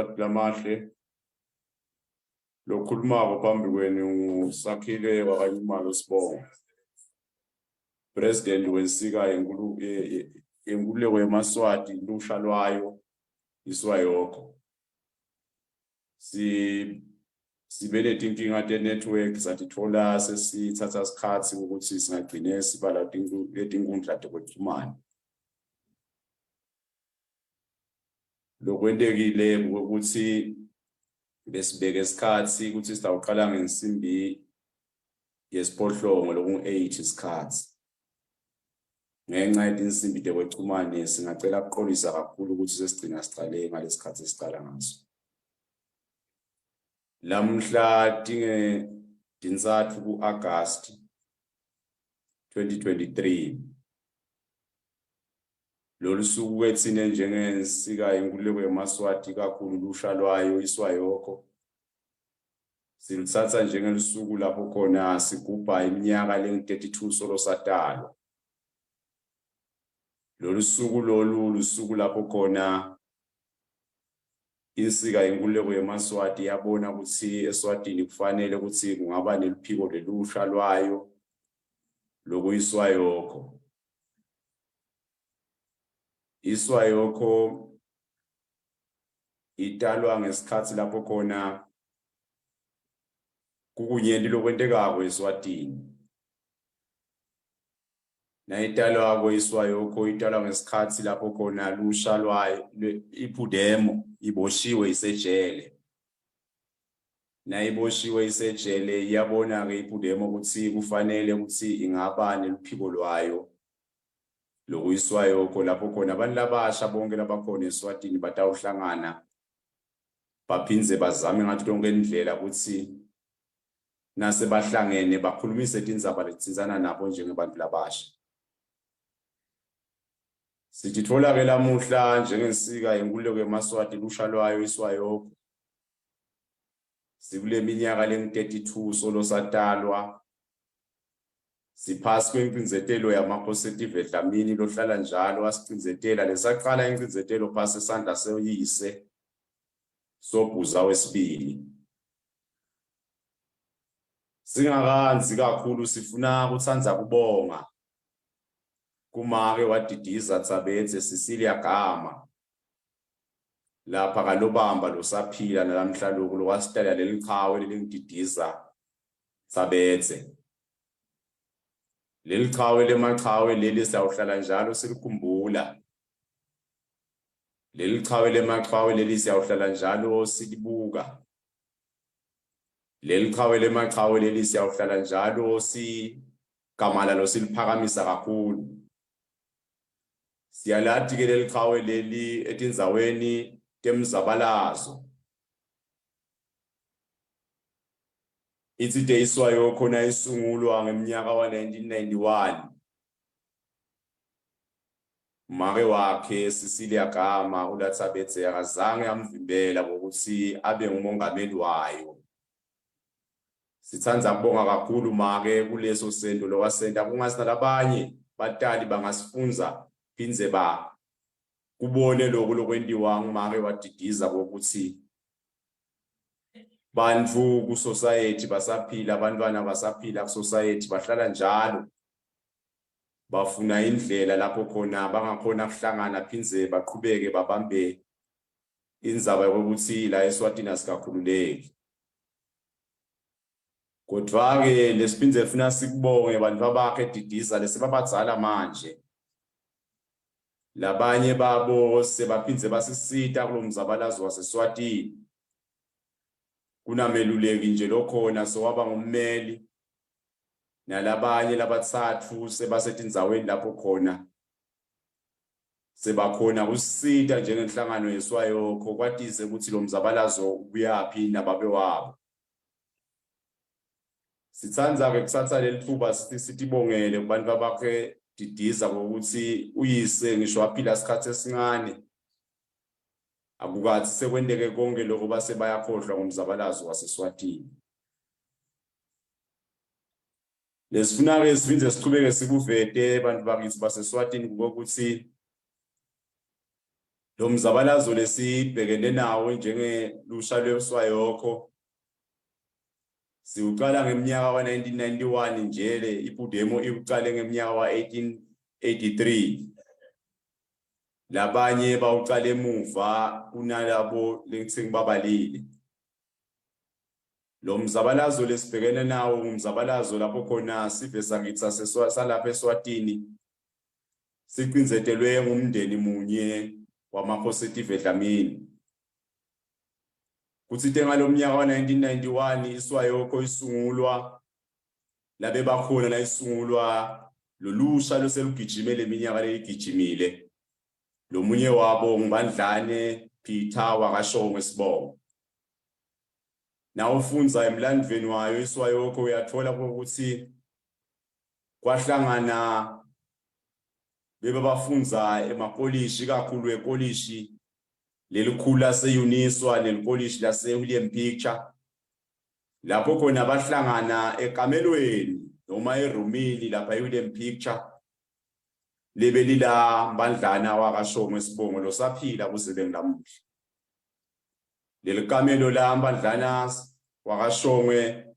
Lamahle lokhulumako phambi kwenu nguSakhile wakaNxumalo Sibongo, President wensika yenkululeko yemaSwati, lusha lwayo iSwayoko. Sibe netinkinga te-network, satitfola sesithatha isikhatsi ukuthi singagcine sibala letinkundla tekuchumana. Lokwentekile ukuthi besibeke isikhatsi ukuthi sitawuqala ngensimbi yesiphohlongo, lokungu-8 isikhatsi. Ngenxa yetinsimbi tekwechumane singacela kuqolisa kakhulu ukuthi sesigcina sicale ngalesikhathi esicala ngaso. Lamuhla tinge 3 ku-August 2023. Lolu suku kwethine njengensika yenkululeko yemaSwati, kakhulu lusha lwayo iSwayoko, siluthatha njengelusuku lapho khona sigubha iminyaka lengu-32 solo satalwa. Lolu suku lolu lusuku lapho khona insika yenkululeko yemaSwati yabona ukuthi eSwatini kufanele ukuthi kungaba neliphiko lelusha lwayo lokuyiswayoko. Iswayoko italwa ngesikhathi lapho khona kukunyenti lokwentekako eSwatini. Nayitalwako iSwayoko italwa ngesikhathi lapho khona lusha lwayo iPudemo iboshiwe isejele. Nayiboshiwe isejele iyabona-ke iPudemo ukuthi kufanele ukuthi ingaba neluphiko lwayo lokuyiswayoko, lapho khona abantu labasha bonke labakhona eSwatini batawuhlangana baphindze bazame ngathi tonke indlela ukuthi nase bahlangene bakhulumise tindzaba letitsintsana nabo njengebantu labasha. Sititfola-ke lamuhla njengensika yenkululeko yemaSwati, lusha lwayo iSwayoko, sikule minyaka lengu-32 solo satalwa, siphasi kwencindzetelo yamakhosetive Dlamini lohlala njalo asicindzetela. Lesaqala incindzetelo phasi esandla seyise Sobhuza wesibili. Singakanzi kakhulu, sifuna kutsandza kubonga kumake waDidiza Tsabedze, Cecilia Gama, lapha kaLobamba, losaphila nalamhla loku, lowasitalela leli qhawe lelingididiza Tsabedze. Leli qhawe lemaqhawe leli siyawuhlala njalo silikhumbula. Leli qhawe lemaqhawe leli siyawuhlala njalo silibuka. Leli qhawe lemaqhawe leli siyawuhlala njalo sigama lalo siliphakamisa kakhulu. Siyalati ke leli qhawe leli etindzaweni temzabalazo. Ithi Iswayo khona isungulwa ngeminyaka wa-1991. Make wakhe Cecilia Gama uLaTsabedze akazange amvimbela ngokuthi abe ngumongameli wayo. Sitsandza kubonga kakhulu make kuleso sento lowasenta, kungasi nalabanye batali bangasifundza phindze ba kubone lokhu lokwentiwa ngumake waDidiza kokuthi bantfu ku-society basaphila, abantwana basaphila ku-society, bahlala njalo bafuna indlela lapho khona bangakhona kuhlangana phindze baqhubeke babambe indzaba yokuthi la eSwatini asikakhululeki. Kodwa-ke lesiphindze funa sikubonge bantu abakhe Didiza lesebabadzala manje, labanye babo sebaphindze basisita kulo mzabalazo waseSwatini. Kunameluleki nje lokhona sowaba ngummeli, nalabanye labatsatfu sebasetindzaweni lapho khona sebakhona kusita njengenhlangano yeSwayoko kwatise ukuthi lo mzabalazo ubuyaphi nababe wabo. Sitsandza-ke kuthatha leli thuba sithi sitibongele kubantu abakhe Didiza ngokuthi uyise ngisho waphila isikhathi esincane, akukathi sekwenteke konke lokho base bayakhohlwa ngomzabalazo waseSwatini. Lesifuna-ke siphinde sichubeke sikuvete bantu bakithi baseSwatini ukuthi Lo mzabalazo lesibhekene nawo njengelusha lweSwayoko siwuqala ngeminyaka wa-1991 nje, le iPUDEMO iwuqale ngeminyaka wa-1883, labanye bawuqala emuva kunalabo lengithi ngibabalile. Lo mzabalazo lesibhekene nawo ngumzabalazo lapho khona sive sakithi salapha eSwatini sicinzetelwe ngumndeni munye wamakhosi Dlamini. Kutsite ngalomnyaka wa-1991 iSwayoko isungulwa, labe bakhona la isungulwa lolusha loselugijime leminyaka leyigijimile. Lomunye wabo ngubandlane Peter wakaShongwe sibongo. Nawufundza emlandvweni wayo iSwayoko uyathola ukuthi kwahlangana bebe bafundza emakolishi, kakhulu ekolishi lelikhulu lase-Uniswa nelikolishi lase-William Picture, lapho khona bahlangana ekamelweni noma erumini lapha e-William Picture lebelila Mbandlana wakaShongwe sibongo losaphila kuze bengilamuhla. Leli kamelo la Mbandlana wakaShongwe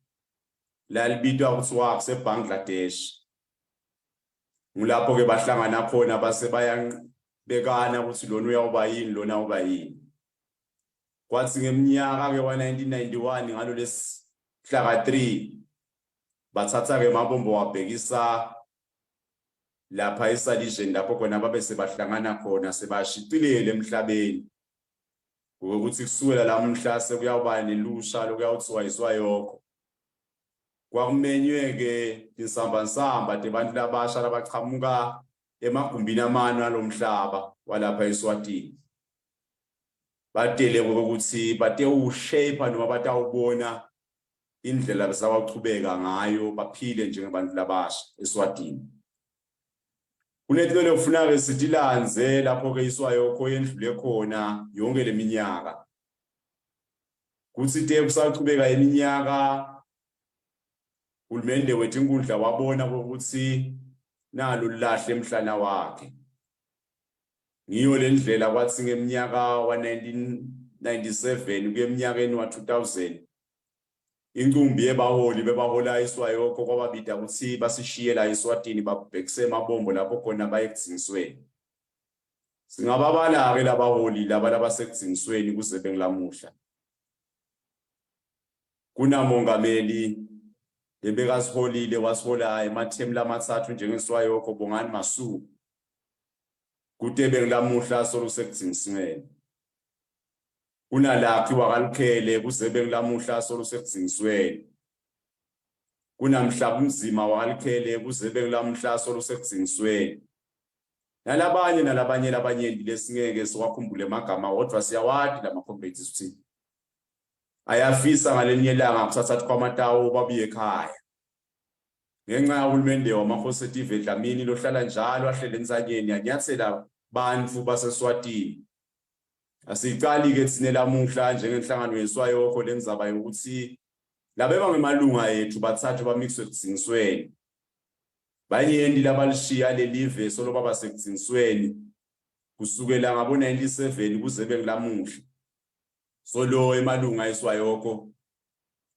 lalibitwa kuthiwa kuseBangladesh. Ngulapho ke bahlangana khona base bayabekana ukuthi lona uyawuba yini, lona uba yini. Kwathi ngeminyaka ke wa-1991 ngalo lesihlaka 3 bathatha ke mabombo wabhekisa lapha eSalesian, lapho khona babe sebahlangana khona sebashicilele emhlabeni ukuthi kusukela lamhla sekuyawuba nelusha lokuyawuthiwa iSwayoko. Kwakumenywe ke tinsambansamba tebantu labasha labachamuka emagumbini amane alomhlaba walapha eSwatini, batele ukuthi batewushape noma batawubona indlela besawachubeka ngayo baphile njengabantu labasha eSwatini. Kunento lekufuna-ke sitilandze lapho-ke iSwayoko yendlule khona yonke leminyaka. Kuthi te kusachubeka iminyaka, hulumende wethu inkundla wabona ukuthi nalo lilahle emhlana wakhe. Ngiyo le ndlela kwathi ngeminyaka wa-1997 kuya eminyakeni wa-2000 incumbi yebaholi bebahola iSwayoko kwababida ukuthi basishiye la eSwatini babhekise emabombo lapho khona baye ekudzingisweni. Singababala-ke labaholi laba labasekudzingisweni kuze bengilamuhla. Kunamongameli lebekasiholile wasihola emathemu lamathathu njengeSwayoko, Bongani Masuku, kude bengilamuhla solo sekudzingisweni. Kunalaphi wakaLukhele kuze bengilamuhla solo sekudzingisweni. Kunamhlabunzima wakaLukhele kuze bengilamuhla solo sekudzingisweni. Nalabanye nalabanye labanyenti lesingeke siwakhumbule emagama, kodwa siyawati lama-comrades ukuthi ayafisa ngalenye ilanga kusathatha kwamatawo babuye ekhaya. Ngenxa yahulumende wamakhosi etive Dlamini lohlala njalo ahlele entsanyeni anyathela bantfu baseSwatini. Asicali-ke thine lamuhla njengenhlangano yeSwayoko lendzaba yokuthi labeba ngemalunga ethu bathathwe bamikiswe ekudzingisweni. Banyenti labalishiya lelive solo baba sekudzingisweni kusukela ngabo-97 kuze bengulamuhla. Solo emalunga eSwayoko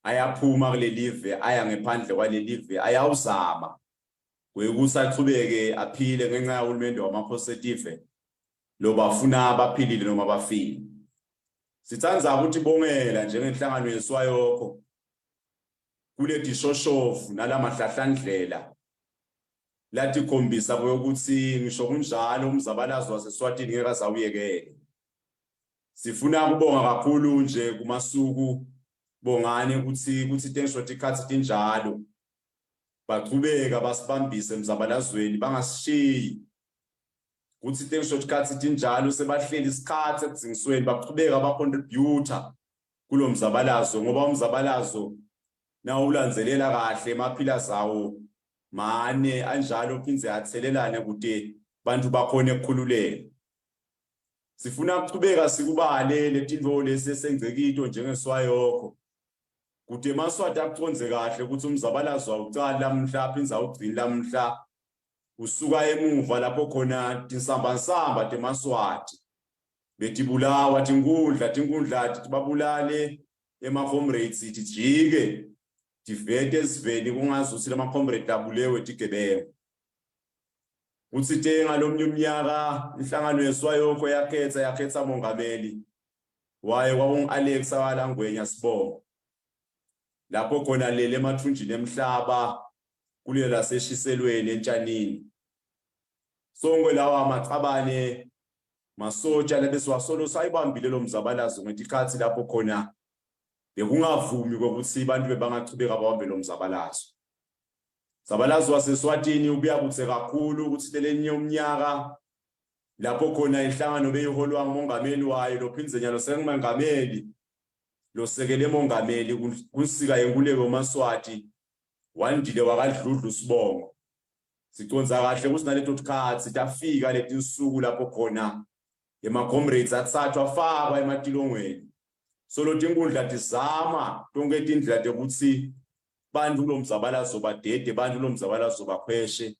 ayaphuma kulelive aya ngephandle kwalelive ayawuzama kwekuthi achubeke aphile ngenxa yahulumende wamakhosi etive lo bafuna baphilile noma bafile. Sithanda ukuthi bongela njengenhlangano yeSwayoko kuletishoshovu nalamahlahlandlela latikhombisa ukuthi ngisho kunjalo umzabalazo waseSwatini ngeke azawuyekele. Sifuna ukubonga kakhulu nje kuMasuku Bongani ukuthi tenso tikhatsi tinjalo bachubeka basibambise emzabalazweni bangasishiyi. Kuthi tenso tikhatsi tinjalo sebahleli isikhathi ekudzingisweni bachubeka bacontributor kulo mzabalazo, ngoba umzabalazo nawulandzelela kahle emaphila zawo mane anjalo phindze athelelane kude bantu bakhona ekukhululeka. Sifuna ukuchubeka sikubale letintfo lesi esengcekito njengeSwayoko kude emaSwati akucondze kahle ukuthi umzabalazo awucali lamuhla aphindze awugcini lamuhla, usuka emuva lapho khona tinsambansamba temaSwati. Betibulawa tinkundla, tinkundla tibabulale ema-comrades, tijike tivete esiveni kungazuthi lama-comrade abulewe tigebengu. Kutsite ngalomnye umnyaka inhlangano yeSwayoko yakhetha mongameli waye kwakungu-Alex Walangwenya Sibongo, lapho khona lele emathunjini emhlaba kulela laseshiselweni entshanini. Sonke lawa amacabane masotsha lebesiwasolo sayibambile lo mzabalazo ngetikhathi lapho khona bekungavumi kokuthi abantu bebangachubeka babambe lo mzabalazo. Mzabalazo waseSwatini ubuya kuthe kakhulu ukuthi lelenye umnyaka lapho khona inhlangano beyiholwa ngumongameli wayo lophindze nyalo sengumengameli losekele mongameli kunsika yenkululeko yemaSwati Wandile wakaDludlu Sibongo. Siconza kahle ukuthi naleto tikhatsi tafika letinsuku lapho khona ema-comrades athathwa afakwa ematilongweni. Solo tinkundla tizama tonke tindlela tekuthi bantu kulo mzabalazo badede, bantu kulo mzabalazo bakhweshe.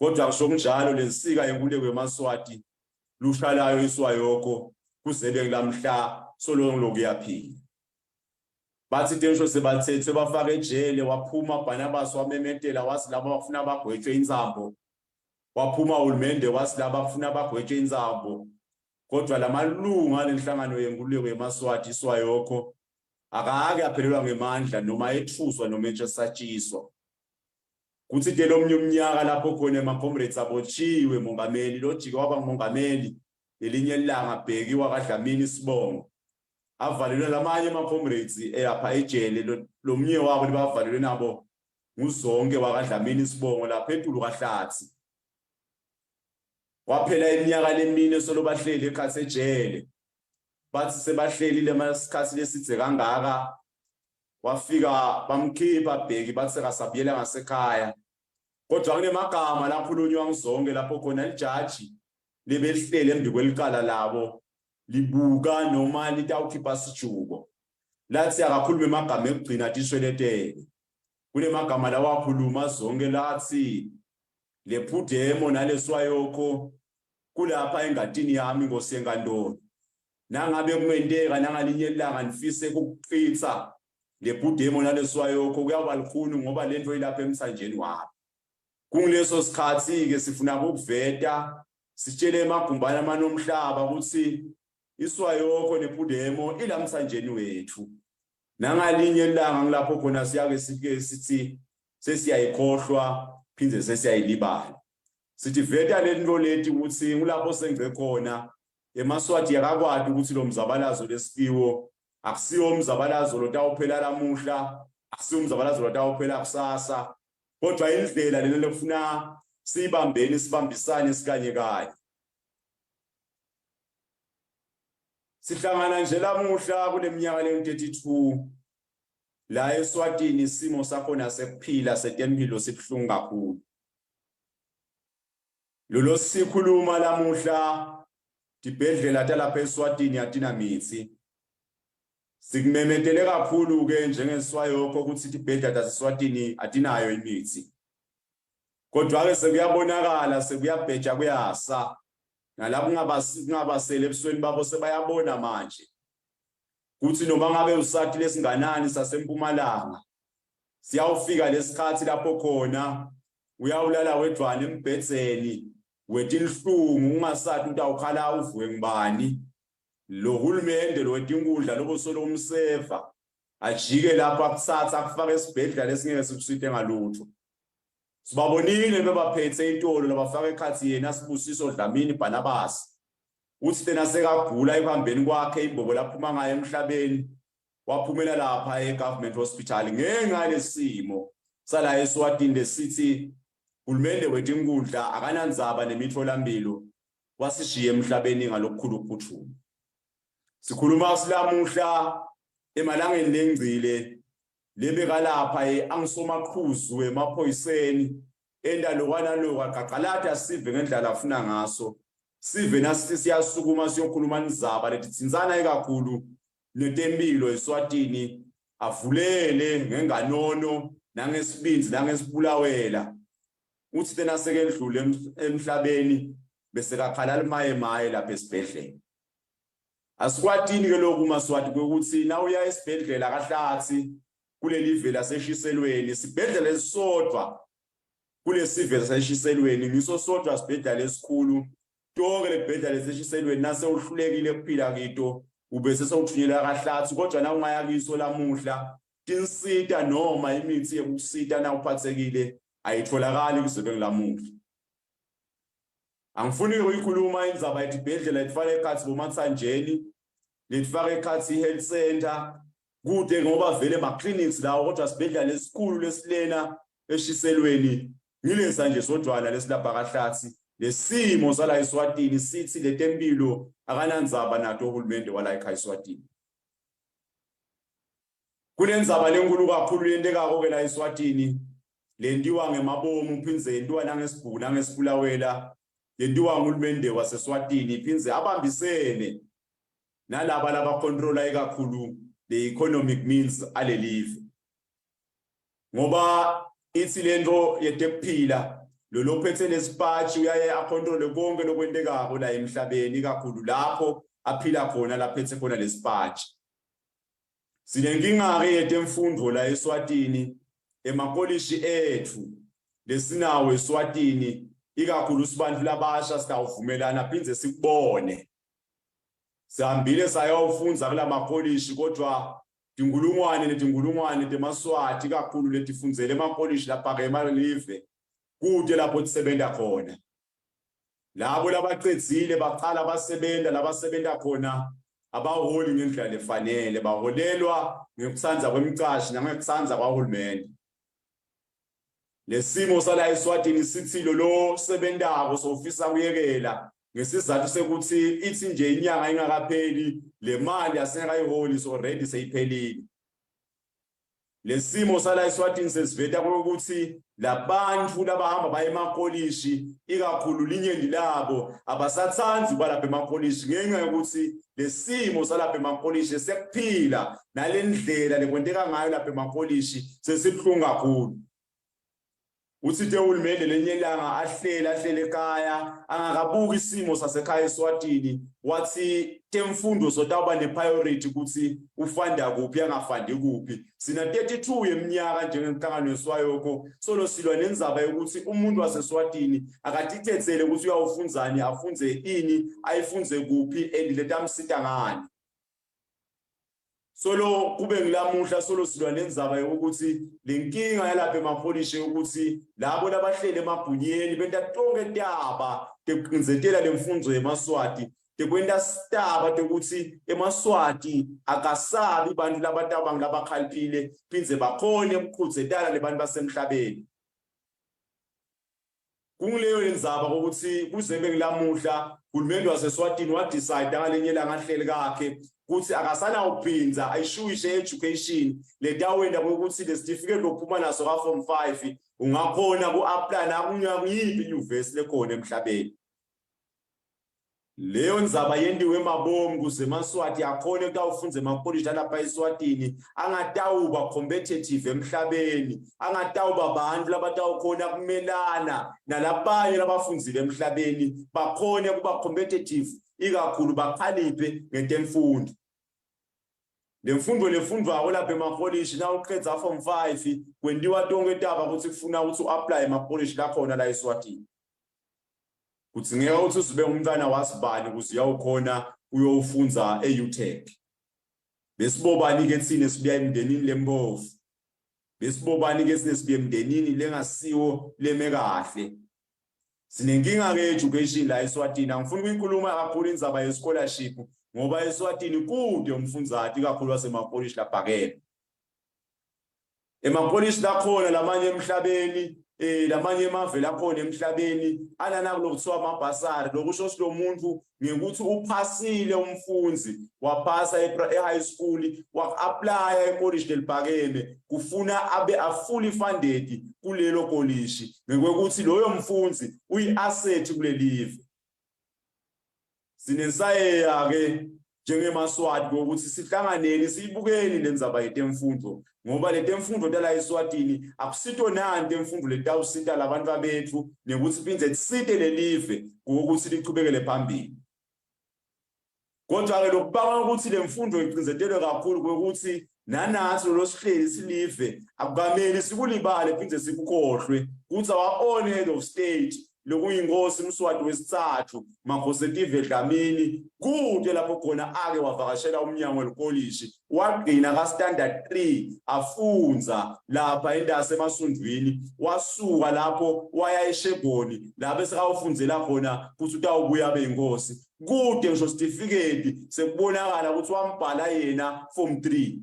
Kodwa kusho kunjalo lensika yenkululeko yemaSwati lushalayo iswayoko kuzebe ngilamhla solo lokuyaphila. Bathi tensho sebathethwe bafaka ejele, waphuma Barnabas wamemetela wathi laba bafuna bagwetshwe insambo. Waphuma uhulumende wathi laba bafuna bagwetshwe insambo. Kodwa lamalunga alenhlangano yenkululeko yemaSwati iswayoko akake aphelelwa ngemandla noma ethuswa noma etshesatshiswa. Kuthi ke lomnye umnyaka lapho khona ema-comrades abotshiwe mongameli lojike waba ngumongameli lelinye ilanga Bheki wakaDlamini Sibongo avalelwe lamanye ama-comrades eyapha ejele, lomnye wabo libavalelwe nabo nguZonke wakaDlamini Sibongo lapha etulu kaHlathi. Kwaphela iminyaka lemine solo bahleli ekhathi ejele, bathi sebahleli lemasikhathi lesidze kangaka, wafika bamkhipha Bheki bathi sekasabuyela ngasekhaya. Kodwa kunemagama lakhulunywa nguZonke lapho khona lijaji lebelihleli embi kwelicala labo libuka noma litawukhipha sijuko lathi akakhulume emagama ekugcina tishweletele. Kunemagama lawakhuluma Zonke lathi lephudemo naleswayokho kulapha engatini yami Nkosi yenkantolo, nangabe kungenteka nangalinye ilanga nifise ukuqitha lephudemo naleswayokho kuyawuba lukhuni ngoba lento ilapha emthanjeni wami. Kunguleso sikhathi-ke sifuna ukuveta sitshele emagumbana amanomhlaba ukuthi iswayokho nephudemo ilamthanjeni wethu. Nangalinye ilanga ngilapho khona siyake sifike sithi sesiyayikhohlwa phindze sesiyayilibala. Sithi veta lento leti ukuthi ngulapho sengce khona emaSwati yakakwati ukuthi lo mzabalazo lesikiwo akusiwo umzabalazo lotawuphela lamuhla, akusiwo umzabalazo lotawuphela kusasa, kodwa indlela lena lekufuna siyibambeni sibambisane sikanye kanye. Sihlangana nje lamuhla kuleminyaka lengu-32 la eSwatini isimo sakhona sekuphila setempilo sibuhlungu kakhulu. Lolo sikhuluma lamuhla tibhedlela talapha eSwatini atinamithi. Sikumemetele kakhulu ke njengeswayokho ukuthi tibhedlela taseSwatini atinayo imithi. Kodwa ke sekuyabonakala sekuyabheja kuyasa. Nalapho kungabasele ebusweni babo sebayabona manje kuthi noma ngabe usathi lesinganani sasempumalanga siyawufika lesikhathi lapho khona uyawulala wedwana embhedzeni wetinhlungu ungasathi ukuthi awukhala uvuke ngubani. Lo hulumende lo wetinkundla lobo solo umseva ajike lapho akuthatha akufake esibhedlela lesingeke sikusite ngalutho. Sibabonile bebaphethe itolo labafaka ekhathi yena Sibusiso Dlamini Barnabas uthi tena sekagula ekuhambeni kwakhe imbobo laphuma ngayo emhlabeni waphumela lapha e-government hospital ngenxa lesimo sala eSwatini lesithi hulumende wetinkundla akanandzaba nemitholampilo wasishiya emhlabeni ngalokukhulu ukuphuthuma. Sikhuluma silamuhla emalangeni lengcile lebekalapha angisomaqhuzu emaphoyiseni enda lokwana lokwa qaqalata sive ngendlela afuna ngaso sive nasithi siyasukuma siyokhuluma nizaba letitsintsana ikakhulu netempilo eSwatini avulele ngenganono nangesibinzi nangesibulawela uthi tena sekedlule emhlabeni bese kakhala limaye maye lapha esibhedlela. Asikwatini ke lokhu maSwati kwekuthi nawuya esibhedlela kaHlathi kuleli vele laseshiselweni, isibhedlela esisodwa kulesive saseshiselweni ngiso sodwa sibhedlela esikhulu. Tonke lebhedlela leseshiselweni nase uhlulekile kuphila kito ubese sewuthunyelwa kaHlathi, kodwa na ungaya kiso lamuhla tinsita noma imithi yokusita na uphathekile ayitholakali kuze bengilamuhla. Angifuni ukuyikhuluma indzaba yetibhedlela letifaka ekhatsi boMatsanjeni, letifaka ekhatsi i-health center kude ngoba vele ma-clinics lawo, kodwa sibhedlela lesikhulu lesilena eshiselweni ngilesa nje sodwana lesilapha kaHlathi. Lesimo sala eSwatini sithi letempilo akanandzaba nato uhulumende wala ekhaya eSwatini. Kunendzaba lenkulu kakhulu yentekako ke la eSwatini, lentiwa ngemabomu phindze yentiwa nangesibhuku nangesifulawela, yentiwa nguhulumende waseSwatini phindze abambisene nalaba labacontrola ikakhulu the economic means alelive, ngoba ithi lento yetekuphila lo lophethe lesipatshi uyaye acontrole konke lokwentekako la emhlabeni, ikakhulu lapho aphila khona laphethe khona lesipatshi. Sinenkinga-ke yetemfundo la eSwatini, emakolishi ethu lesinawo eSwatini, ikakhulu sibantu labasha sitawuvumelana phindze sikubone. Sihambile sayawufundza kulamakolishi, kodwa tinkulungwane netinkulungwane temaSwati kakhulu letifundzele emakolishi laphakeme live kude lapho tisebenta khona. Labo labacedzile baqala basebenta, labasebenta khona abaholi ngendlela lefanele, baholelwa ngekutsandza kwemcashi nangekutsandza kwahulumende. Lesimo sala eSwatini sithi lo losebentako sofisa kuyekela ngesizathu sekuthi ithi nje inyanga ingakapheli le mali asengakayiholi, so already seyiphelile. Lesimo sala eSwatini sesiveta ukuthi labantu labahamba baye emakolishi ikakhulu linyenti labo abasatsandzi ukuba lapha emakolishi ngenxa yokuthi lesimo salapha emakolishi sekuphila nalendlela lekwenteka ngayo lapha emakolishi sesibuhlungu kakhulu. Uthite uhulumende lenye ilanga ahlele ahlele ekhaya angakabuki isimo sasekhaya eSwatini, wathi temfundo sotawuba ne-priority ukuthi ufanda kuphi angafandi kuphi. Sina 32 yeminyaka njengenhlangano yeSwayoko solo silwa nendzaba yokuthi umuntu waseSwatini akatikhetsele ukuthi uyawufundzani, afundze ini, ayifunze kuphi and letamsita ngani. Solo kube ngilamuhla solo silwa nendzaba yokuthi lenkinga yalapha emapolishi yokuthi labo labahleli emagunyeni benta tonke taba tekuqindzetela lemfundzo yemaSwati, tekwenta sitaba tekuthi emaSwati akasabi bantu labataba ngulabakhaliphile phindze bakhone ukuqhudzetana nebantu basemhlabeni. Kungileyo indzaba kokuthi kuze bengilamuhla hulumende waseSwatini wadecide ngalenye ilanga ahleli kakhe kuthi akasanawuphindza ayishuyishe education letawenta kokuthi lesitifiketi lokuphuma naso ka form 5 ungakhona ku-apply nakuyiphi inyuvesi lekhona emhlabeni. Leyo ndzaba yentiwe emabomu kuze emaSwati akhone kutawufundza emakolishi alapha eSwatini angatawuba competitive emhlabeni, angatawuba bantfu labatawukhona kumelana nalabanye labafundzile emhlabeni, bakhone kuba competitive ikakhulu bakhaliphe ngetemfundo. Lemfundo lefundvwako lapha emakolishi nawuqedza form 5 kwentiwa tonke taba kutsi kufuna ukuthi u-apply emakolishi lakhona la eSwatini. Kudzingeka ukuthi uzibe umntwana wasibani ukuze uyawukhona uyofundza e-UTech. Besibobani ke thina sibuya emndenini lempofu? Besibobani ke thina sibuya emndenini lengasiwo leme kahle? Sinenkinga ke education la eSwatini. Angifuni ukuyikhuluma kakhulu indzaba ye-scholarship ngoba eSwatini kude umfundzati kakhulu wasemakolishi labhakeme. Emapolishi lakhona lamanye emhlabeni, lamanye emave lakhona emhlabeni alana kulokuthiwa amabhasari, lokusho ukuthi lo muntu ngekuthi uphasile umfundzi waphasa e-high school wa-applya ekolishi leliphakeme kufuna abe a-fully funded kulelo kolishi ngekwekuthi loyo mfundzi uyi-asset kulelive. Sinensayeya-ke njengemaSwati kokuthi sihlanganeni siyibukeni le ndzaba yetemfundo, ngoba le temfundo tala eSwatini akusito nani temfundo letawusita labantu bethu nekuthi phindze tisite lelive ukuthi lichubekele phambili. Kodwa-ke lokubanga ukuthi le mfundo icinzetelwe kakhulu kwekuthi nanathi lolo sihleli silive akukameli sikulibale phinde sikukhohlwe ukuthi our own head of state lokuyinkosi Mswati wesithathu Makhosetive Dlamini kude lapho khona ake wavakashela umnyango welikolishi wagcina ka standard 3 afunza lapha entase emasundwini wasuka lapho waya eSheboni lapho esekawufunzela khona kuthi utawubuya abe inkosi kude ngisho certificate sekubonakala ukuthi wambhala yena form 3.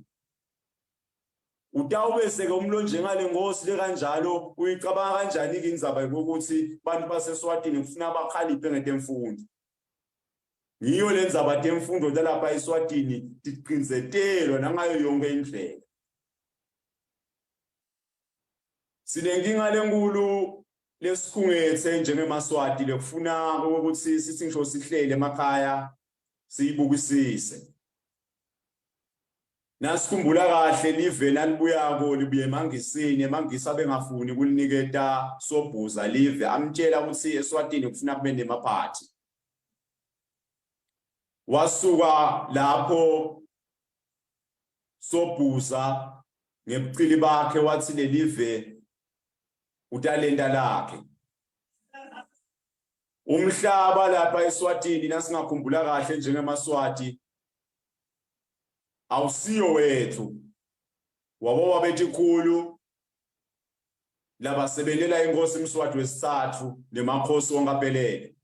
Utawube seke umlonje ngale nkosi le kanjalo uyicabanga kanjani ke indzaba yokuthi bantu baseSwatini kufuna bakhaliphe ngetemfundo? Ngiyo le ndzaba temfundo talapha eSwatini tiqinzetelwa nangayo yonke indlela. Sinenkinga lenkulu lesikhungethe njengemaswati lekufuna ukuthi sithi ngisho sihlele emakhaya siyibukisise. Nasikhumbula kahle live nalibuyako libuye emaNgisini, emaNgisi abengafuni kuliniketa Sobhuza live, amtshela ukuthi eSwatini kufuna kube nemaphathi. Wasuka lapho Sobhuza ngebucili bakhe wathi lelive utalenta lakhe. Umhlaba lapha eSwatini nasingakhumbula kahle njengemaswati awusiyo wethu, wabo wabetikhulu labasebelela inkosi Mswati wesithathu nemakhosi wonke aphelele.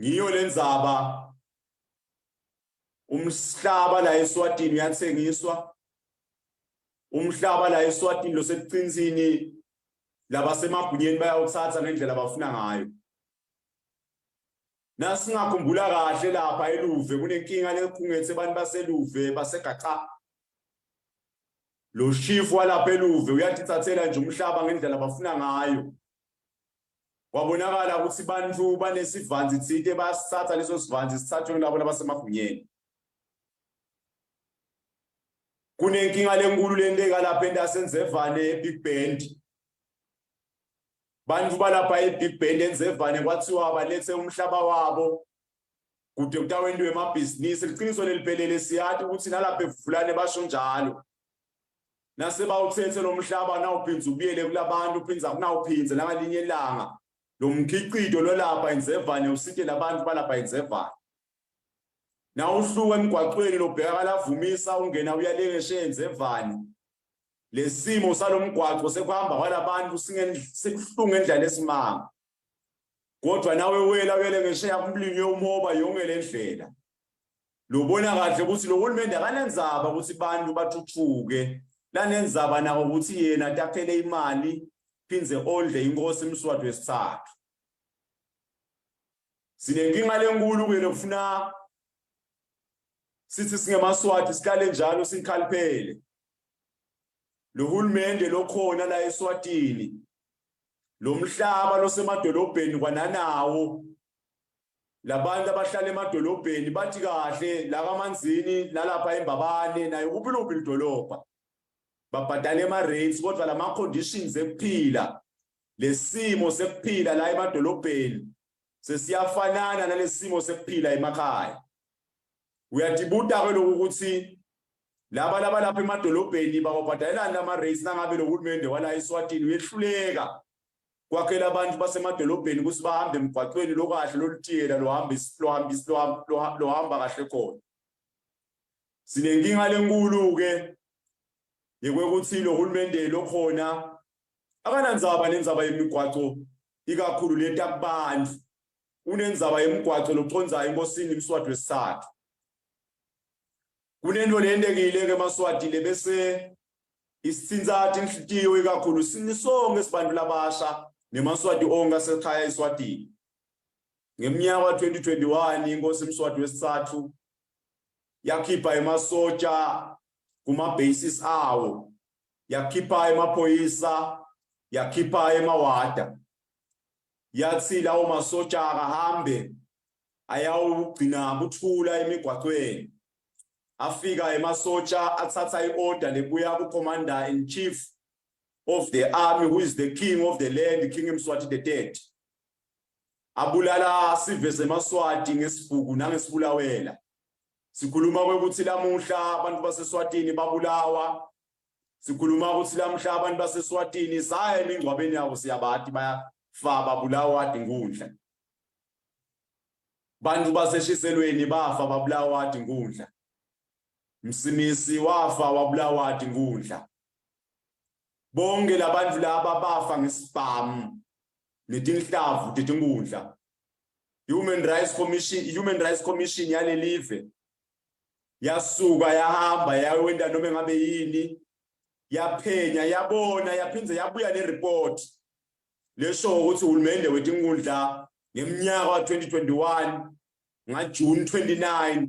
Ngiyo lendzaba umhlaba la eSwatini uyathengiswa, umhlaba la eSwatini losebucinsini labasemagunyeni bayawuthatha ngendlela abafuna ngayo. Nasingakhumbula kahle lapha eLuve kunenkinga lekhungethe abantu baseLuve baseGaca. Lo shifu walapha eLuve uyatithathela nje umhlaba ngendlela abafuna ngayo. Kwabonakala ukuthi bantu banesivanzi thite bayasithatha leso sivanzi sithathwe ngilabo labasemagunyeni. Kunenkinga lenkulu lenteka lapha entasenzevane eBig Bend. Bantu balapha eBig Bend enzevane kwathiwa balethe umhlaba wabo kude kutawentiwe emabhizinisi. Liqiniso leliphelele siyathi ukuthi nalapha eVulane basho njalo. Nasebawuthethe lo mhlaba nawuphinza ubuyele kulabantu uphinza kunawuphinze nangalinye ilanga lo mkhicito lolapha enzevane usite labantu balapha enzevane. Nawuhluka emgwaqweni lobheka kalavumisa ungena uyalekeshe enzevane. Lesimo salomgwaqo sekuhamba kwalabantu sikuhlungu endlela esimanga. Kodwa nawe wela uyele ngesheya kumlinywe umoba yonke le ndlela. Lobona kahle ukuthi lo hulumende akanendzaba ukuthi bantu bathuthuke, lanendzaba nako ukuthi yena takhele imali phindze ondle inkosi Mswati wesithathu. Sinenkinga lenkulu ke lokufuna sithi singemaswati sihlale njalo sikhaliphele. Lo hulumende lokhona la eSwatini lo mhlaba losemadolobheni kwananawo labantu abahlala emadolobheni bathi kahle la kaManzini nalapha eMbabane naye kuphi luphi lidolobha babhadale ama-rates kodwa lama conditions ekuphila lesimo sekuphila la emadolobheni sesiyafanana nalesimo sekuphila emakhaya. Uyadibuta ke lokhu ukuthi laba laba lapha emadolobheni bawabhadalelani lama-rates nangabe lo hulumende wala eSwatini uyehluleka kwakhela abantu basemadolobheni ukuthi bahambe emgwaqweni lokahle lolutiyela lohamba lohamba kahle khona. Sinenkinga lenkulu-ke yekwekuthi lo hulumende lokhona akanandzaba nendzaba yemigwaco ikakhulu leta kubantu, unendzaba yemigwaco loconzayo enkosini Mswati wesithathu. Kunento leyentekile-ke emaSwati lebese isitsintsa tinhlitiyo ikakhulu sinisonke sibantu labasha nemaSwati onke asekhaya eSwatini. Ngeminyaka wa-2021 inkosi Mswati wesithathu yakhipha emasotsha kuma-bases awo, yakhipha emaphoyisa, yakhipha emawada, yathi lawo masotsha akahambe ayawugcina kuthula emigwaqweni. Afika emasotsha athatha i-order lebuya ku-commander in chief of the army who is the king of the land, King Mswati the Third. Abulala sive semaSwati ngesibhuku nangesibulawela. Sikhuluma kwekuthi lamuhla abantu baseSwatini babulawa. Sikhuluma ukuthi lamuhla abantu baseSwatini saya emingcwabeni yabo, siyabati bayafa, babulawa tinkundla. Bantu baseShiselweni bafa, babulawa tinkundla. Msimisi wafa, wabulawa tinkundla. Bonke labantu laba bafa ngesibhamu netinhlavu tetinkundla. Human Rights Commission yalelive yasuka yahamba yawenda noma ngabe yini, yaphenya, yabona, yaphindze yabuya nereport lesho ukuthi uhulumende wetinkundla ngeminyaka wa-2021 ngaJune 29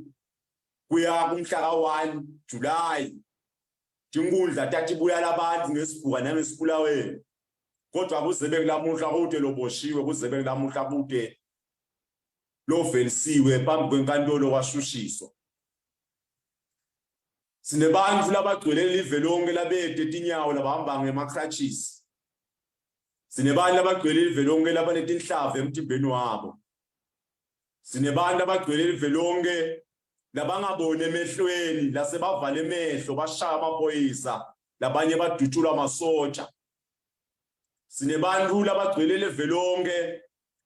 kuya kumhla ka-1 July, tinkundla tatibulala abantu ngesibhuka nangesibulaweni. Kodwa kuzebe kulamuhla kude loboshiwe, kuzebe kulamuhla kude lovelisiwe phambi kwenkantolo kwashushiswa. Sinebantu labagcwele live lonke labede tinyawo, labahamba ngema-crutches. Sinebantu labagcwele live lonke labanetinhlavu emtimbeni wabo. Sinebantu abagcwele live lonke labangaboni emehlweni, lasebavale emehlo, bashaya amaphoyisa, labanye badutshulwa amasotsha. Sinebantu labagcwele live lonke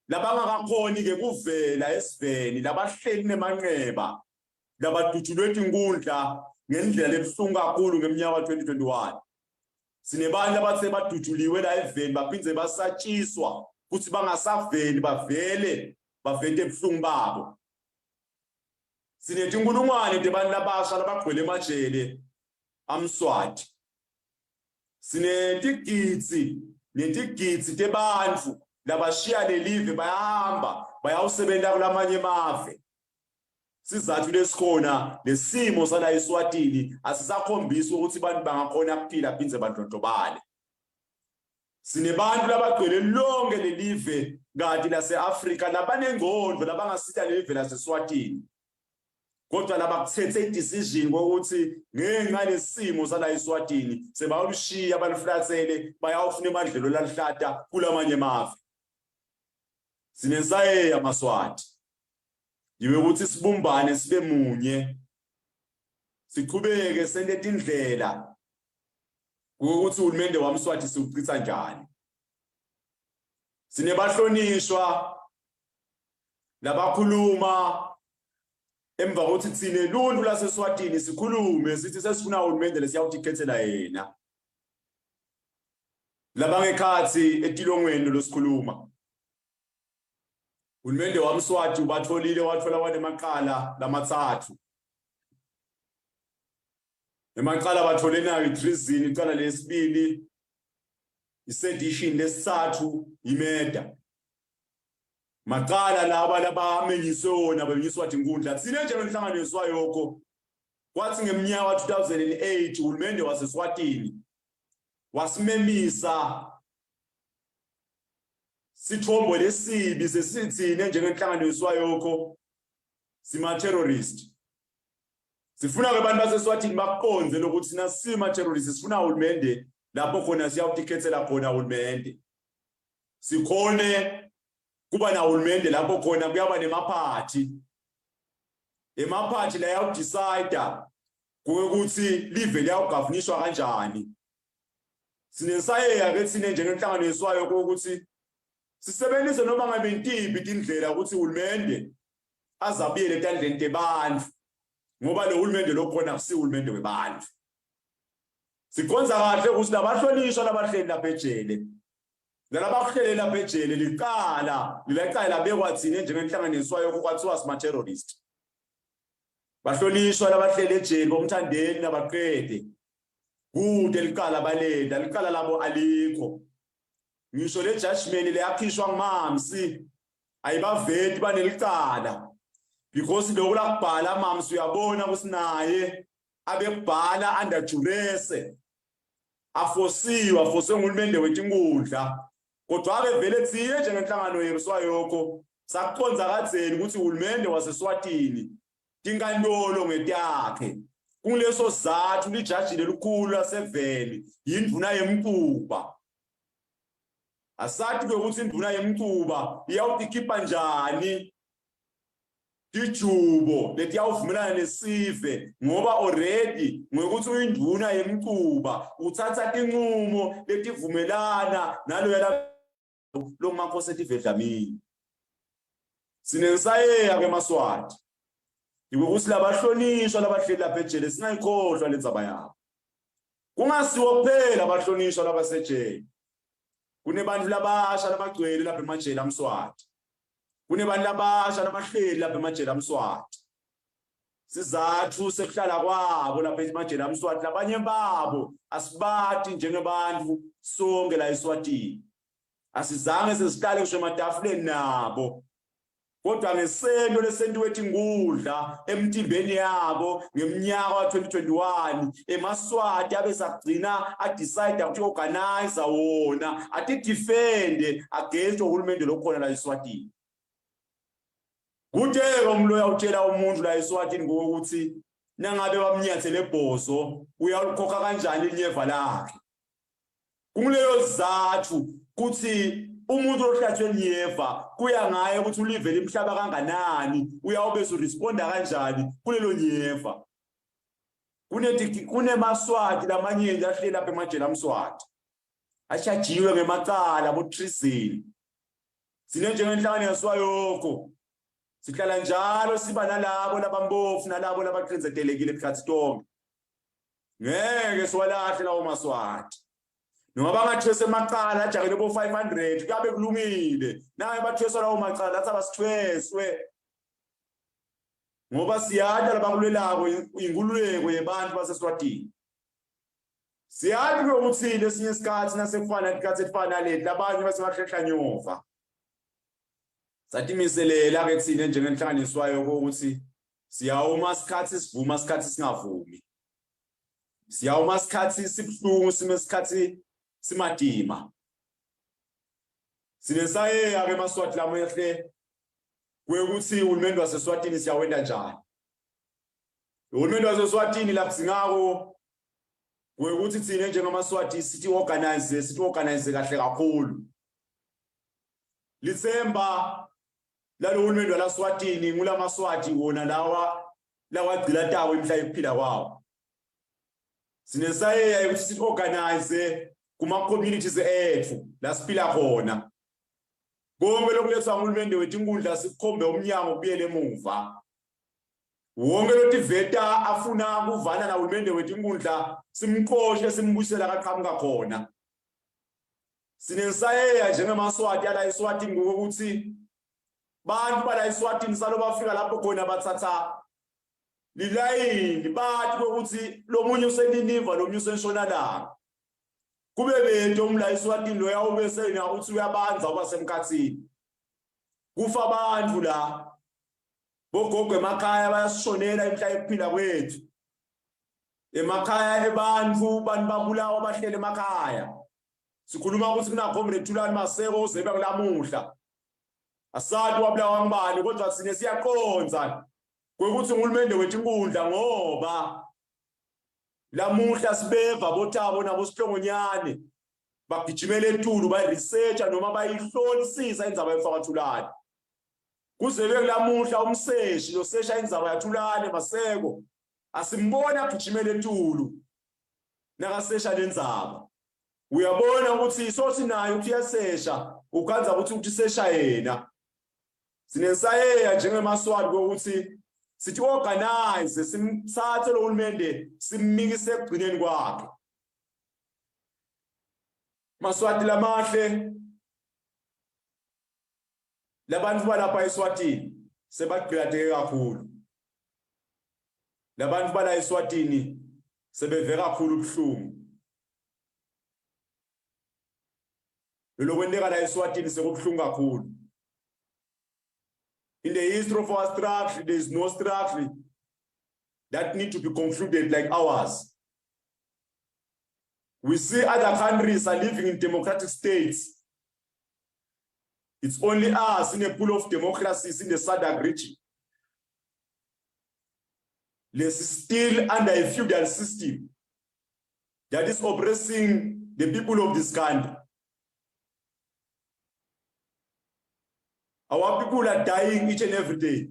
labangakakhoni ke kuvela esiveni, labahleli nemanxeba, labadutshulwe tinkundla ngendlela ebuhlungu kakhulu ngeminyaka ka-2021. Sinebantu abathe badutshuliwe la eveni, baphindze basatshiswa ukuthi bangasaveli, bavele bavete ebuhlungu babo. Sinetinkulungwane tebantu labasha labagcwele emajele amSwati. Sinetigidzi netigidzi tebantfu labashiya lelive, bayahamba bayawusebenta kulamanye emave. Sizathu lesikhona, lesimo sala eSwatini asisakhombisi ukuthi abantu bangakhona kuphila phindze bandlondlobale. Sinebantu labagcwele lonke lelive kati lase-Afrika labanengcondvo labangasita lelive laseSwatini, kodwa labakuthethe i-decision kokuthi ngenxa lesimo sala eSwatini sebayolushiya, balifulatsele, bayawufuna emadlelo lalihlata kulamanye emave. Sinensayeya maSwati yiwe ukuthi sibumbane, sibe munye, sichubeke sente tindlela ukuthi uhulumende wamSwati siwuchitha njani. Sinebahlonishwa labakhuluma emva kokuthi thine luntu laseSwatini sikhulume sithi sesifuna uhulumende lesiyawutikhethela yena, labangekhathi etilongweni losikhuluma. Uhulumende wamSwati ubatholile, wathola wanemaqala lamathathu. Emacala bathole nayo i-treason icala lesibili, i-sedition lesithathu, i-murder. Macala laba labamenyiswe wona, bamenyiswa tinkundla. Thine njengenhlangano yeSwayoko, kwathi ngeminyaka wa-2008 uhulumende waseSwatini wasimemisa sithombo lesibi sesithine njengenhlangano yeSwayoko sima-terrorist. Sifuna-ke abantu baseSwatini bakuqonze lokuthi thina sima-terrorist, sifuna uhulumende lapho khona siyawutikhethela khona uhulumende, sikhone kuba nahulumende lapho khona kuyaba nemaphathi, emaphathi la yawudecide ukuthi live liyawugavuniswa kanjani. Sinensayeya ke thine njengenhlangano yeSwayo ukuthi sisebenzise noma ngabe intiphi tindlela ukuthi uhulumende azabuyele etandleni tebantfu, ngoba lo hulumende lokhona akusiwo uhulumende webantfu. Sikhonza kahle ukuthi labahlonishwa labahleli lapha ejele, nalabakuhlele lapha ejele, licala lelacala labekwa thina njengenhlangano yeSwayo, kwathiwa sima-terrorist. Bahlonishwa labahleli ejele boMthandeni nabaqede kude licala balenda, licala labo alikho. Ngisho le judgment leyakhishwa ngumamsi ayibaveti banelicala, because lokhu lakubhala mamsi uyabona ukuthi naye abekubhala under duress, afosiwe, afoswe nguhulumende wetinkundla. Kodwa-ke vele thine njengenhlangano yeSwayoko sakuconza kadzeni ukuthi uhulumende waseSwatini tinkantolo ngetakhe. Kunguleso sizathu lijaji lelikhulu laseveni yindvuna yemcuba. Asathi ke ukuthi induna yemcuba iyawutikhipha njani tijubo letiyawuvumelana nesive, ngoba already ngokuthi uyinduna yemcuba uthatha tinqumo letivumelana naloya lomakhosi etive Dlamini. Sinensayeya ke maSwati ikukuthi labahlonishwa labahleli lapha ejele singayikhohlwa lendzaba yabo. Kungasiwo kuphela abahlonishwa labasejele, kunebantu labasha labagcwele lapha emajele amSwati, kunebantu labasha labahleli lapha emajele amSwati. Sizathu sekuhlala kwabo lapha emajele amSwati, labanye babo asibati njengebantu sonke la eSwatini, asizange sesihlale ngisho ematafuleni nabo, kodwa ngesento lesentiwe tingudla emtimbeni yabo ngeminyaka wa-2021 emaSwati abe sagcina adecide ukuthi organize wona atidefende against uhulumende lokhona la eSwatini. Kude-ke umloya utshela umuntu la eSwatini ngokuthi nangabe bamnyathele ebhozo uyalikhokha kanjani linyeva lakhe. Kunguleyo sizathu kuthi umuntu ohlatshwe nyeva kuya ngaye ukuthi ulive limhlaba kanganani, uyawube uresponda kanjani kulelo nyeva. KunemaSwati lamanyenti ahleli lapha emajele amSwati ashajiwe ngemacala bo-treason. Sine njengenhlangano yaswayoko sihlala njalo siba nalabo labambofu nalabo labaqinzetelekile phakathi tonke. Ngeke siwalahle lawo maSwati noma bangathwesa emacala ajakele bo-500 kuyabe kulungile. Naye bathweswa lawo macala lathi abasithweswe, ngoba siyati labakulwelako inkululeko yebantu baseSwatini. Siyati ukuthi lesinye isikhathi nasekufana isikhathi esifana naleti labanye basebahlehla nyova. Satimiselela-ke thina njengenhlanganiswayo ukuthi siyawuma isikhathi sivuma, isikhathi singavumi, siyawuma isikhathi sibuhlungu, sime isikhathi simadima. Sinesayeya-ke emaSwati lamuhle kwekuthi uhulumende waseSwatini siyawenta njani. Uhulumende waseSwatini lakudzingako kwekuthi thina njengamaSwati sithi organize, sithi organize kahle kakhulu. Litsemba lalo hulumende walaSwatini ngulamaSwati wona lawa lawagcilatako imihla yokuphila kwawo. Sinesayeya yokuthi sithi organize kuma-communities ethu la siphila khona. Konke lokulethwa nguhulumende wetinkundla sikukhombe umnyango kubuyele emuva. Wonke lotiveta afuna kuvana nahulumende wetinkundla simqoshe simbuyisela kaqhamuka khona. Sinensayeya njengemaSwati ala eSwatini ngokuthi bantu bala eSwatini salo bafika lapho khona bathatha lilayini bathi kokuthi lo munye useNiniva lo munye useNtshonalanga, kube bento umla eSwatini loya ube sena uthi uyabanza uba semkhathini. Kufa abantu la, bogogo emakhaya bayasishonela imhla yokuphila kwethu emakhaya ebantu, bantu babulawa bahlele emakhaya. Sikhuluma ukuthi kuna-Comrade Thulani Maseko uzebe kulamuhla, asathi wabulawa ngubani, kodwa sine siyaqonza kwekuthi uhulumende wetinkundla, ngoba lamuhla sibeva boThabo nabosihlongonyane bagijimela etulu bayiresearcha noma bayihlolisisa indzaba yemfakathulane. Kuze kulamuhla umseshi losesha indzaba yaThulane Maseko asimbona agijimela etulu nakasesha lendzaba. Uyabona ukuthi isothi nayo ukuthi uyasesha, ukhanza ukuthi uthi sesha yena. Sinensayeya njengemaSwati kokuthi sithi organize simthathe lo hulumende simmikise ekugcineni kwakhe. MaSwati lamahle, labantu balapha eSwatini sebagqilateke kakhulu. Labantu bala eSwatini sebeve kakhulu ubuhlungu. Lokwenteka la eSwatini sekubuhlungu kakhulu. In the history of our struggle, there is no struggle that need to be concluded like ours. We see other countries are living in democratic states. It's only us in a pool of democracies in the SADC region. This is still under a feudal system that is oppressing the people of this country. Our people are dying each and every day.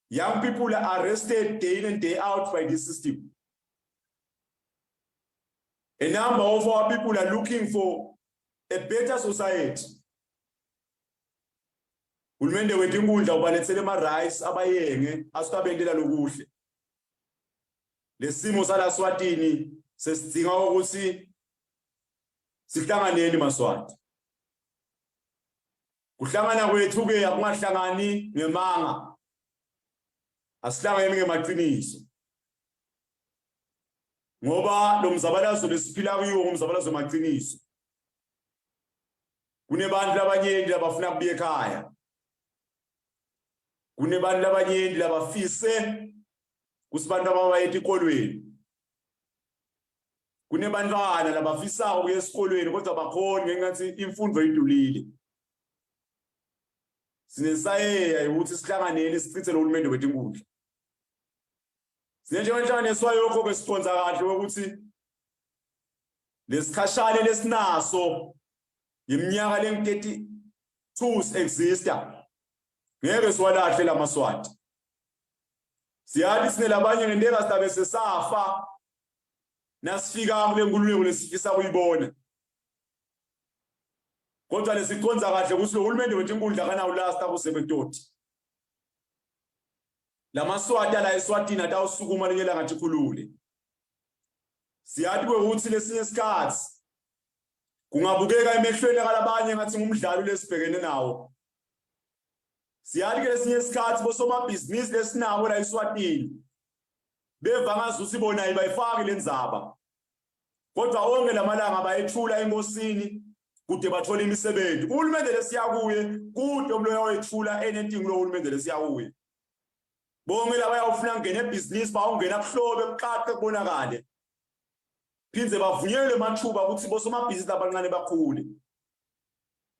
Young people are arrested day in and day out by this system. A number of our people are looking for a better society. Hulumende wethu inkundla ubalethele ama-rice abayenge asukabendela lokuhle. Lesimo salaswatini sesidinga ukuthi sihlanganeni maSwati. Kuhlangana kwethu ke akungahlangani ngemanga. Asihlangene ngemaqiniso. Ngoba lo mzabalazo lesiphila kuwo ngumzabalazo maqiniso. Kunebantu labanyenti labafuna kubuya ekhaya. Kunebantu labanyenti labafise kusibantu ababaye etikolweni. Kunebantwana labafisako kuya esikolweni kodwa bakhoni ngenxa imfundo idulile. Sinesayeya ukuthi sihlanganeni sichithe lo hulumende wetinkundla. Sinenjengenhlangano eswayokho ke siconza kahle ukuthi lesikhashane lesinaso iminyaka lengu-32 exista ngeke siwalahle lamaswati. Siyathi sinelabanye ngenteka sidabe sesafa nasifika kule nkululeko lesifisa kuyibona. Kodwa lesiconza kahle ukuthi lo hulumende wethu inkundla kanawulasta kusebetoti. Lamaswati ala eSwatini atawusukuma linye langa tikhulule. Siyathi ukuthi lesinye isikhathi kungabukeka emehlweni kalabanye ngathi ngumdlalo lesibhekene nawo. Siyathi ke lesinye isikhathi bosomabhizinisi lesinabo la eSwatini beva ngazuthi bona abayifaki lenzaba. Kodwa onke lamalanga bayethula enkosini kude bathole imisebenzi. Uhulumende lesiya kuye kude umloya wethula anything lo hulumende lesiya kuye. Bonke laba bayawufuna ngena ebhizinisi bawungena kuhlobe kuqaqe kubonakale. Phindze bavunyelwe amathuba ukuthi bosomabhizinisi abancane bakhule.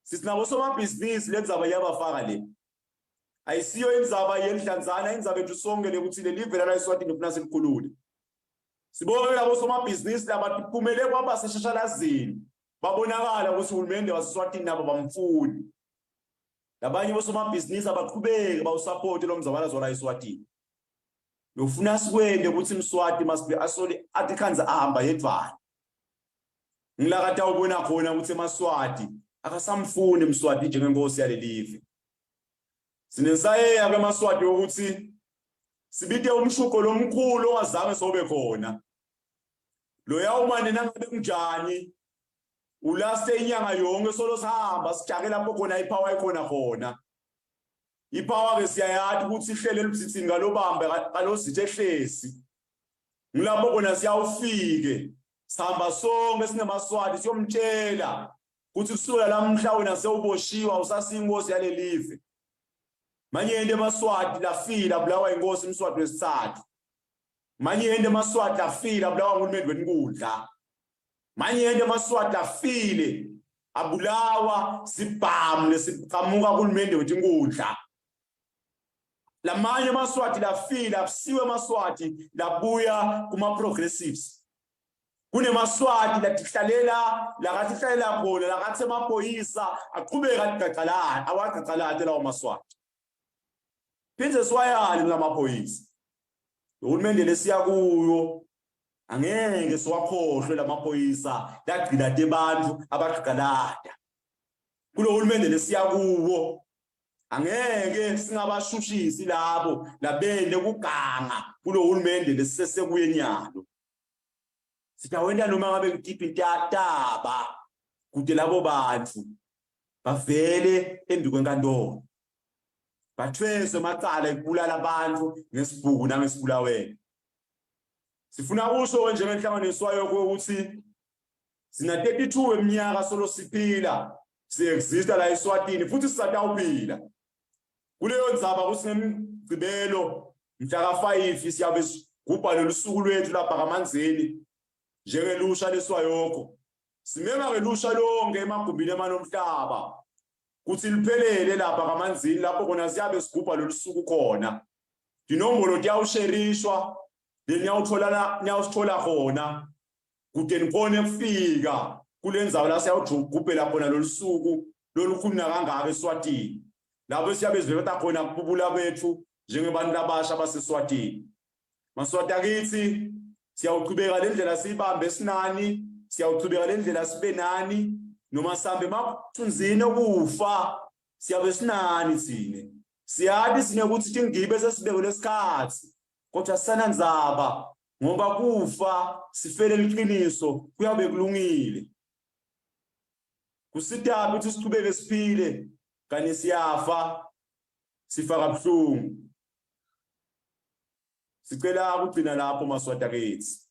Sithi nabo somabhizinisi lenzaba iyabafaka le. Ayisiyo indzaba yendlanzana, indzaba ethu sonke le ukuthi leli vela la eSwatini ufuna silikhulule. Sibonge labo somabhizinisi labaphumele kwaba seshashalazini. Babonakala ukuthi uhulumende waseSwatini nabo bamfuni. Labanye bosomabhizinisi abaqhubeke bawusupport lo mzabalazo la eSwatini. Lofuna sikwende ukuthi Mswati must be asole athi khanza ahamba yedvana. Ngilakata ubona khona ukuthi emaSwati akasamfuni Mswati njengenkosi yalelive. Sinesayeya kemaSwati ukuthi sibite umshuko lomkhulu owazange sobe khona. Loya umane nangabe kunjani ulaste inyanga yonke solo sihamba sijake lapho khona ipower ikhona khona. Ipower ke siyayathi ukuthi ihlele elubusithini kalobambe kalozithe ehlesi. Ngilapho khona siyawufike sihamba sonke singemaswati siyomtshela ukuthi kusukela lamhla wena sewuboshiwa usasiyinkosi yalelive. Manyenti emaswati lafile abulawa inkosi uMswati wesithathu. Manyenti emaswati lafile abulawa nguhulumende wenkundla. Manyenti emaswati afile abulawa sibhamu lesiqhamuka kuhulumende wetinkundla. Lamanye amaswati lafile akusiwe amaswati labuya kuma progressives. Kunemaswati latihlalela lakatihlalela khona lakathi emaphoyisa aqhubeka atigaqalana awagaqalate lawo maswati. Phinde siwayale kulamaphoyisa. Uhulumende lesiya kuyo angeke siwakhohlwe lamaphoyisa lagcina tebantu abagqalada. Kulo hulumende lesiya kuwo angeke singabashushisi labo labende kuganga kulo hulumende lesisesekuye nyalo. Sitawenta noma ngabe ngitiphi intataba kude labo bantu bavele embi kwenkantolo bathweswe amacala ekubulala abantu ngesibhuku nangesibulawelo. Sifuna kusho njengenhlangano yeswayo ukuthi sina 32 eminyaka solo siphila siexista la eSwatini futhi sisatawuphila. Kuleyo ndzaba kusingemgcibelo mhla ka-5 siyabe sigubha lolu suku lwethu lapha kaManzini njengelusha leswayokho. Simema ngelusha lonke emagumbini emanomhlaba kuthi liphelele lapha kaManzini lapho khona siyabe sigubha lolu suku khona. Dinombolo tiyawusherishwa leniyawuthola niyawusithola khona kude nikhone kufika kule ndzawo la siyawugubhela khona lolu suku Lolukhulu nakangaka eSwatini, lapho siyabe siveta khona kububula kwethu njengebantu labasha baseSwatini. Maswati akithi, siyawuchubeka le ndlela siyibambe sinani, siyawuchubeka le ndlela sibe nani, noma sihambe emathunzini okufa, siyabe sinani thine. Siyati sine ukuthi tingibe sesibekwe lesikhathi, kodwa sisanandzaba ngoba kufa sifele liqiniso kuyabe kulungile. Kusitaphi ukuthi sichubeke siphile kanye siyafa, sifa kabuhlungu? Sicela ukugcina lapho, Maswati akithi.